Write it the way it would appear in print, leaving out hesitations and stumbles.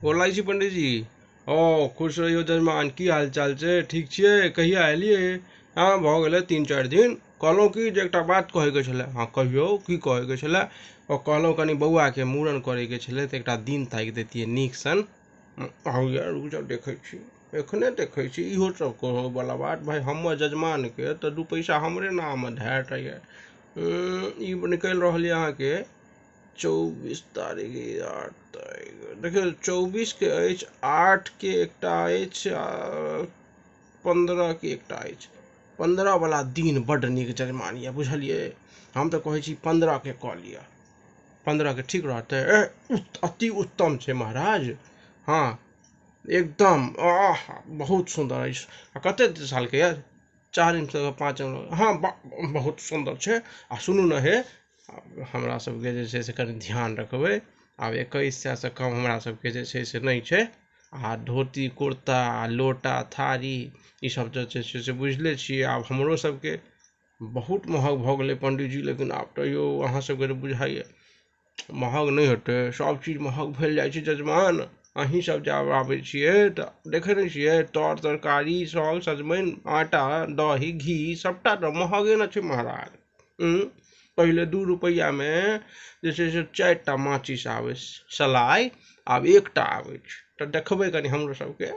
गोर लागै छी पंडीजी। ओ खुश रहियौ जजमान, की हाल चाल छै? ठीक छियै? कहिया एलियै? हँ, भऽ गेलै 3-4 दिन। कहलहुँ कि जे एकटा बात कहैके छलै। हँ कहियौ, की कहैके छलै? ओ कहलहुँ कनि बौआके मूड़न करैके छलै तऽ एकटा दिन ताकि दैतियै नीक सन। हँ रुकि जाउ, देखै छी, एखने देखै छी। इहो सब कहैवला बात भाय, हमर जजमानके तऽ 2 पैसा हमरे नाममे धैत। ई निकलि रहल यऽ अहाँके 24 तारीख, 8 तारीख। देखियौ, 24 के अछि, 8 के एकटा अछि आ 15 के एकटा अछि। 15 वला दिन बड्ड नीक जजमान यऽ, बुझलियै? हम तऽ कहै छी 15 के कऽ लिअ। 15 के ठीक रहतै? अति उत्तम छै महाराज। हँ एकदम, आह बहुत सुन्दर अछि। आ कतेक सालके यऽ? 4 से 5। हँ, बहुत सुन्दर छै। आ सुनू ने हे, हमरा सबके जे छै से कनि ध्यान रखबै। आब 2100 से कम हमरा सबके जे छै से नहि छै। आ धोती कुर्ता आ लोटा थारी ईसब जे छै से बुझले छियै। आब हमरो सबके बहुत महग भऽ गेलै पंडीजी, लेकिन आब तैयो अहाँ सबके तऽ बुझाइए महग नहि हेतै? सब चीज महग भेल जाइ छै जजमान। अहीं सब जे आब आबै छियै तऽ देखै नहि छियै, तर तरकारी सब, सजमनि, आटा, दही, घी, सबटा तऽ महगे ने छै महाराज। पहिले 2 रुपैआमे जे छै से 4टा माचिस आबै सलाइ, आब 1टा आबै छै। तऽ देखबै कनि हमरो सबके।